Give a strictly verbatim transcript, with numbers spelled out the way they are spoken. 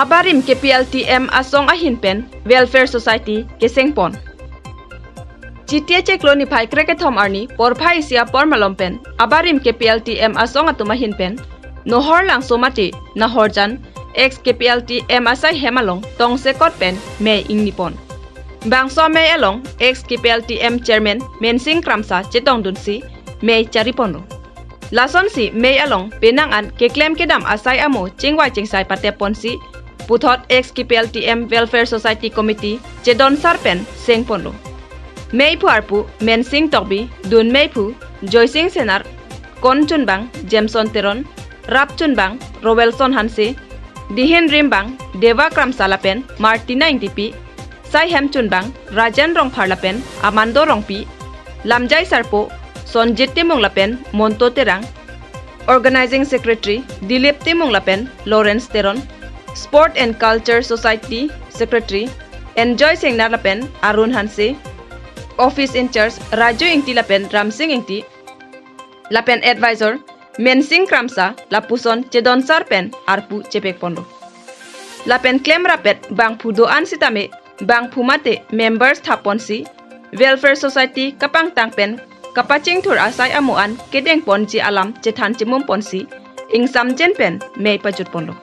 Abarim K P L T M asong ahin pen Welfare Society keseng pon. Chiti achiklo niphai krekethom arni porphai isi apor malom pen abarim K P L T M asong atum ahin pen Nohor Langso mati Nahorjan ex K P L T M asai hem along tongsekot pen mei ingni pon. Bangso mei along ex K P L T M chairman Mensing Kramsa chetongdunsi mei chari ponlo. Lasonsi mei along penang an keklem kedam asai amo chingvai chingsai patep ponsi puthot ex K P L T M Welfare Society Committee chedonsar pen seng ponlo. Meiphu arpu Mensing Tokbi, dun meiphu Joysing Senar, kon chunbang Jameson Teron, rap chunbang Roelson Hanse, dihin rimbang Deva Kramsa lapen Martina Ingtipi, sai hem chunbang Rajen Rongphar lapen Amando Rongpi, lamjai sarpo Sonjit Timung lapen Monto Terang, organizing secretary Dilip Timung lapen Lawrence Teron, Sport and Culture Society secretary Enjoy Singnar lapen Arun Hanse, office in charge Raju Ingti lapen Ramsing Ingti, lapen advisor Mensing Kramsa lapuson chedonsar pen arpu chepek ponlo. Lapen klem rapet bangphu do-an sitame bangphu mate members thap ponsi Welfare Society kapangtang pen kapachingthur asai amo an kedeng ponji alam chethan chemum ponsi ingsamjen pen mei pajut ponlo.